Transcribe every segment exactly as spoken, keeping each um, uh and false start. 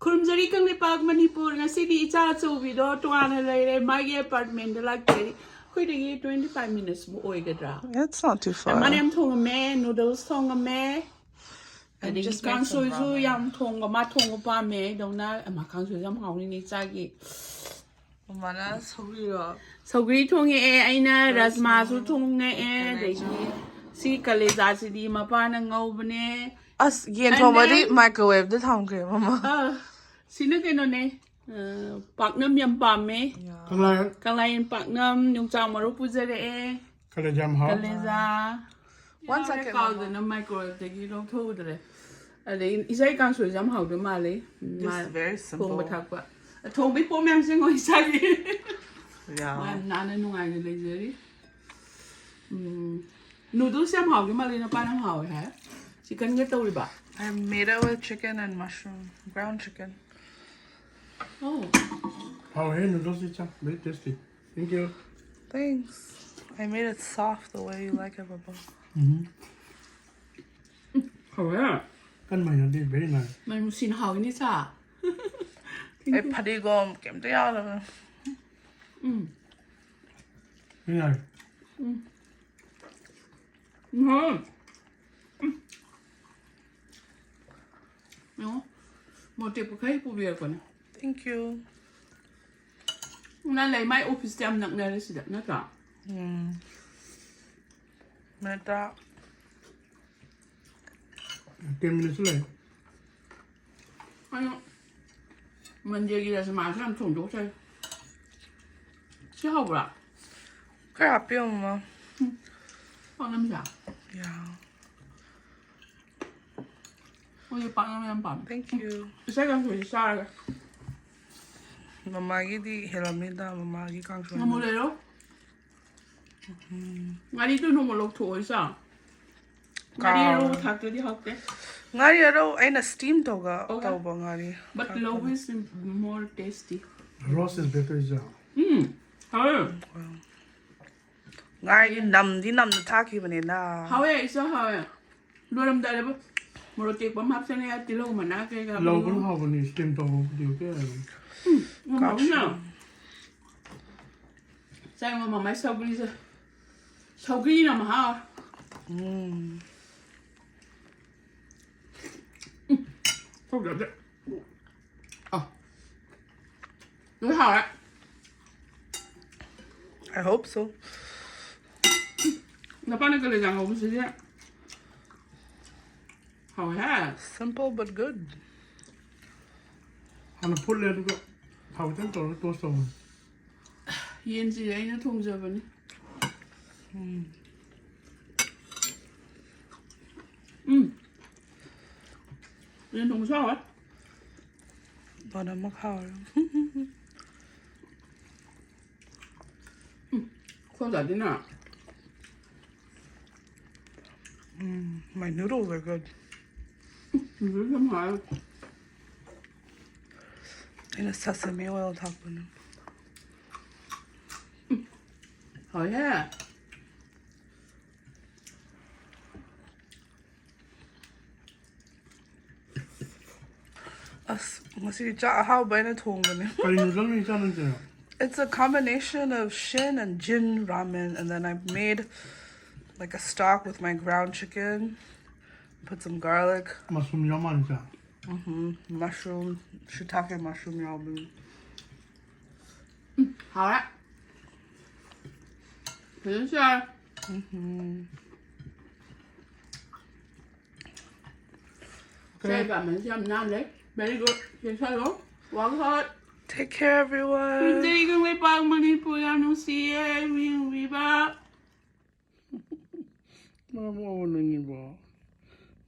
ꯈꯨꯔꯨꯝꯖꯔꯤ ꯀꯪꯂꯩꯄꯥꯛ ꯃꯅꯤꯄꯨꯔ꯫ ꯉꯁꯤꯗꯤ ꯏꯆꯥ ꯑꯆꯧꯕꯤꯗꯣ ꯇꯣꯉꯥꯟꯅ ꯂꯩꯔꯦ, ꯃꯥꯒꯤ ꯑꯦꯄꯥꯔꯠꯃꯦꯟꯗ ꯂꯥꯛꯆꯔꯤ꯫ ꯑꯩꯈꯣꯏꯗꯒꯤ twenty five minutes ꯃꯨꯛ ꯑꯣꯏꯒꯗ꯭ꯔꯥ? It's not too far. ꯃꯥꯅ ꯌꯥꯝ ꯊꯣꯡꯉꯝꯃꯦ, noodles ꯊꯣꯡꯉꯝꯃꯦ, And ꯑꯗꯒꯤ just make some ꯀꯥꯡꯁꯣꯏꯁꯨ ramen. ꯌꯥꯝ ꯊꯣꯡꯕ, ꯃꯥ ꯊꯣꯡꯕ ꯄꯥꯝꯃꯦ꯫ ꯗꯧꯅ ꯑꯃ ꯀꯥꯡꯁꯣꯏꯁꯨ ꯌꯥꯝ ꯍꯥꯎꯅꯤꯅꯦ ꯏꯆꯥꯒꯤ꯫ ꯃꯃꯥꯅ ꯁꯧꯒ꯭ꯔꯤꯔꯣ? ꯁꯧꯒ꯭ꯔꯤ ꯊꯣꯡꯉꯛꯑꯦ ꯑꯩꯅ, That's ꯔꯥꯖꯃꯥꯁꯨ nice. ꯊꯣꯡꯉꯛꯑꯦ, Kalecha. ꯑꯗꯒꯤ ꯁꯤ ꯀꯂꯦꯖꯥꯁꯤꯗꯤ ꯃꯄꯥꯅ ꯉꯧꯕꯅꯦ꯫ ꯑꯁ, ꯌꯦꯟ And ꯊꯣꯡꯕꯗꯤ then- microwave ꯗ ꯊꯝꯈ꯭ꯔꯦ ꯃꯃꯥ꯫ ꯑꯥ, ꯁꯤꯅ ꯀꯩꯅꯣꯅꯦ, ꯑꯥ, ꯄꯥꯛꯅꯝ ꯌꯥꯝ ꯄꯥꯝꯃꯦ꯫ Yeah. ꯀꯪꯂꯥ ꯀꯪꯂꯥꯌꯦꯟ ꯄꯥꯛꯅꯝ, ꯌꯣꯡꯆꯥꯛ ꯃꯔꯨ ꯄꯨꯖꯔꯛꯑꯦ, ꯀꯂꯦꯖꯥ ꯌꯥꯝ ꯍꯥꯎ꯫ ꯀꯂꯦꯖꯥ꯫ One second, ꯀꯥꯎꯗꯅ microwave ꯇꯒꯤ ꯂꯧꯊꯣꯛꯎꯗ꯭ꯔꯦ꯫ ꯑꯗꯩ ꯏꯆꯥꯒꯤ ꯀꯥꯡꯁꯣꯏꯁꯦ ꯌꯥꯝ ꯍꯥꯎꯗꯣꯏ ꯃꯥꯜꯂꯦ꯫ This ꯃꯥ is very simple. ꯊꯣꯡꯕ ꯊꯥꯛꯄ꯫ ꯊꯣꯡꯕꯒꯤ ꯄꯣꯠ ꯃꯌꯥꯝꯁꯦ ꯉꯣ ꯏꯆꯥꯒꯤ꯫ ꯃꯥ Yeah. ꯌꯥꯝ ꯅꯥꯟꯅ ꯅꯨꯡꯉꯥꯏꯅ ꯂꯩꯖꯔꯤ꯫ ꯎꯝ, noodles ꯌꯥꯝ ꯍꯥꯎꯗꯣꯏ ꯃꯥꯜꯂꯦ, ꯅꯄꯥꯅ ꯌꯥꯝ ꯍꯥꯎꯋꯦ ꯍꯥꯏ꯫ Chicken ꯒ ꯇꯧꯔꯤꯕ? I made it with chicken and mushroom, ground chicken. Oh. ꯍꯥꯎꯋꯦ, noodles ꯏꯆꯥ, very tasty. Thank you. Thanks. I made it soft the way you like it, Baba. ꯎꯝ꯫ ꯍꯥꯎꯋꯦ꯫ ꯀꯟꯕ ꯍꯩꯅꯗꯦ, very nice. ꯃꯅꯝ ꯅꯨꯡꯁꯤꯅ ꯍꯥꯎꯋꯤꯅꯦ ꯏꯆꯥ꯫ ꯑꯩ ꯐꯗꯤꯒꯣꯝ ꯀꯩꯝꯇ ꯌꯥꯎꯗꯕ꯫ ꯎꯝ꯫ Very nice. ꯎꯝ꯫ ꯎꯝ꯫ ꯎꯝ꯫ ꯌꯦꯡꯉꯣ꯫ ꯃꯣꯔꯣꯛ ꯑꯇꯦꯛꯄ ꯈꯔ ꯄꯨꯕꯤꯔꯛꯄꯅꯦ꯫ Thank you. ꯅꯪ ꯂꯩ ꯃꯥꯏ office ꯇ ꯌꯥꯝ ꯅꯛꯅꯔꯦ ꯁꯤꯗ, ꯅꯠꯇ꯭ꯔꯥ? ꯎꯝ꯫ ꯃꯤꯅꯤꯠ ꯇꯔꯥ꯫ Ten minutes ꯂꯩ꯫ ꯑꯩꯅ Monday ꯒꯤ ꯔꯥꯖꯃꯥꯁꯨ ꯌꯥꯝ ꯊꯣꯡꯗꯣꯛꯆꯩ꯫ ꯁꯤ ꯍꯥꯎꯕ꯭ꯔꯥ? ꯈꯔ ꯍꯥꯞꯄꯤꯌꯣ, ꯃꯃꯥ꯫ ꯄꯥꯛꯅꯝꯁꯦ? Yeah. ꯃꯣꯏꯗꯤ ꯄꯥꯛꯅꯝ ꯌꯥꯝ ꯄꯥꯝꯃꯦ꯫ Thank you. ꯏꯆꯥ ꯀꯥꯡꯁꯣꯏꯁꯦ ꯆꯥꯔꯒ꯫ ꯃꯃꯥꯒꯤꯗꯤ ꯍꯦꯜꯂꯝꯅꯤꯗ, ꯃꯃꯥꯒꯤ ꯀꯥꯡꯁꯣꯏ꯫ ꯉꯥꯃꯨ ꯂꯩꯔꯣ? ꯉꯥꯔꯤꯗꯨ ꯅꯣꯡꯃ ꯂꯧꯊꯣꯛꯑꯣ, ꯏꯆꯥ꯫ ꯉꯥꯔꯤ ꯀꯥꯎ- ꯑꯔꯧꯕ ꯊꯥꯛꯇ꯭ꯔꯗꯤ ꯍꯥꯎꯇꯦ꯫ ꯉꯥꯔꯤ ꯑꯔꯧ ꯑꯩꯅ steam ꯇꯧꯒ Okay. ꯇꯧꯕ ꯉꯥꯔꯤ꯫ But love is more tasty. Roast is better ꯏꯆꯥ꯫ ꯎꯝ, ꯍꯥꯎꯋꯦ꯫ ꯉꯥꯔꯤ ꯅꯝꯗꯤ ꯅꯝꯅ ꯊꯥꯛꯈꯤꯕꯅꯤꯅ꯫ ꯍꯥꯎꯋꯦ, ꯏꯆꯥ ꯍꯥꯎꯋꯦ꯫ ꯂꯣꯏꯔꯝꯗꯥꯏꯗ ꯃꯣꯔꯣꯛ ꯇꯦꯛꯄ ꯑꯃ ꯍꯥꯞꯆꯅꯤ, ꯇꯤꯜꯍꯧ ꯃꯅꯥ ꯀꯩꯀꯥ ꯂꯧꯕꯅ ꯍꯥꯎꯕꯅꯤ, steam ꯇꯧꯕꯕꯨꯗꯤ ꯀꯌꯥ ꯎꯝ, ꯍꯥꯎꯕꯅ꯫ ꯆꯥꯏ ꯃꯃꯥ ꯃꯥꯏ ꯁꯧꯒ꯭ꯔꯤꯁꯦ꯫ ꯁꯧꯒ꯭ꯔꯤꯅ ꯃꯍꯥꯎ꯫ Mm. ꯁꯧꯒ꯭ꯔꯤꯁꯦ꯫ ꯑ꯫ ꯂꯣꯏ ꯍꯥꯎꯔꯦ꯫ I hope so. ꯅꯄꯥꯅ ꯀꯂꯦꯖꯥ ꯉꯧꯕꯁꯤꯗꯤ ꯍꯥꯎꯋꯦꯍꯦ꯫ Simple but good. ꯍꯥꯟꯅ ꯐꯨꯠꯂꯦ, ꯑꯗꯨꯒ ꯊꯥꯎ ꯈꯤꯇꯪ ꯇꯧꯔꯒ toast ꯇꯧꯕꯅꯤ꯫ ꯌꯦꯟꯁꯤꯗꯤ ꯑꯩꯅ ꯊꯣꯡꯖꯕꯅꯤ꯫ ꯎꯝ꯫ ꯌꯦꯟ ꯊꯣꯡꯕꯁꯨ ꯍꯥꯎꯋꯦ꯫ ꯂꯣꯟ ꯑꯃ ꯈꯥꯎꯔꯦ꯫ ꯈꯣꯏ ꯗꯥꯗꯤꯅ Mm, my noodles are good. Noodles ꯌꯥꯝ ꯍꯥꯎꯋꯦ꯫ ꯑꯩꯅ sesame oil ꯊꯥꯛꯄꯅꯦ꯫ ꯍꯥꯎꯋꯦꯍꯦ꯫ ꯑꯁ, ꯉꯁꯤꯗꯤ ꯆꯥꯛ ꯑꯍꯥꯎꯕ ꯑꯩꯅ ꯊꯣꯡꯕꯅꯦ꯫ ꯀꯔꯤ ꯅꯨꯗꯜꯅꯣ ꯏꯆꯥ ꯅꯪꯁꯦ? It's a combination of Shin and Jin ramen, and then I made like a stock with my ground chicken. Put some garlic, ꯃꯁꯔꯨꯝ ꯌꯥꯎ ꯃꯥꯜꯂꯦ ꯏꯆꯥ꯫ mm-hmm, mushroom, shiitake mushroom ꯌꯥꯎꯕꯅꯤ꯫ ꯍꯥꯎꯔꯦ꯫ ꯐꯖꯅ ꯆꯥꯔꯦ꯫ Mm-hmm. ꯆꯥꯔꯤꯕ ꯑꯃꯅꯁꯨ ꯌꯥꯝ ꯅꯥꯜꯂꯦ꯫ Very good. ꯆꯦꯛꯁꯜꯂꯣ꯫ Work hard. Take care, everyone. ꯈꯨꯔꯨꯝꯖꯔꯤ Kangleipak Manipur ꯌꯥꯝ ꯅꯨꯡꯁꯤꯌꯦ ꯌꯦꯡꯕꯤꯕ꯫ ꯃꯔꯝ ꯑꯣꯏꯅꯤꯡꯉꯤꯕꯣ?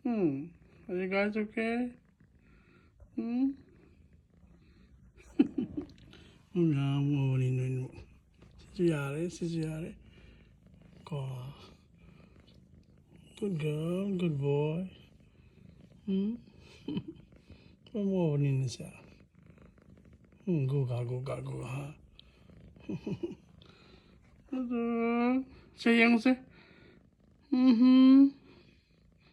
ꯎꯝ? Are you guys okay? ꯎꯝ? ꯃꯔꯝ ꯑꯣꯏꯅꯤꯡꯉꯤꯕꯣ? ꯁꯤꯁꯨ ꯌꯥꯔꯦ, ꯁꯤꯁꯨ ꯌꯥꯔꯦ꯫ ꯀꯣ꯫ Good girl, good boy. ꯎꯝ? ꯃꯔꯝ ꯑꯣꯏꯅꯤꯡꯉꯤꯁꯦ꯫ ꯎꯝ, ꯒꯨꯒꯥ, ꯒꯨꯒꯥ, ꯒꯨꯒꯥ, ꯍꯥ? ꯑꯗꯨ, ꯁꯦ ꯌꯦꯡꯉꯨꯁꯦ꯫ ꯎꯝꯍꯨꯝ꯫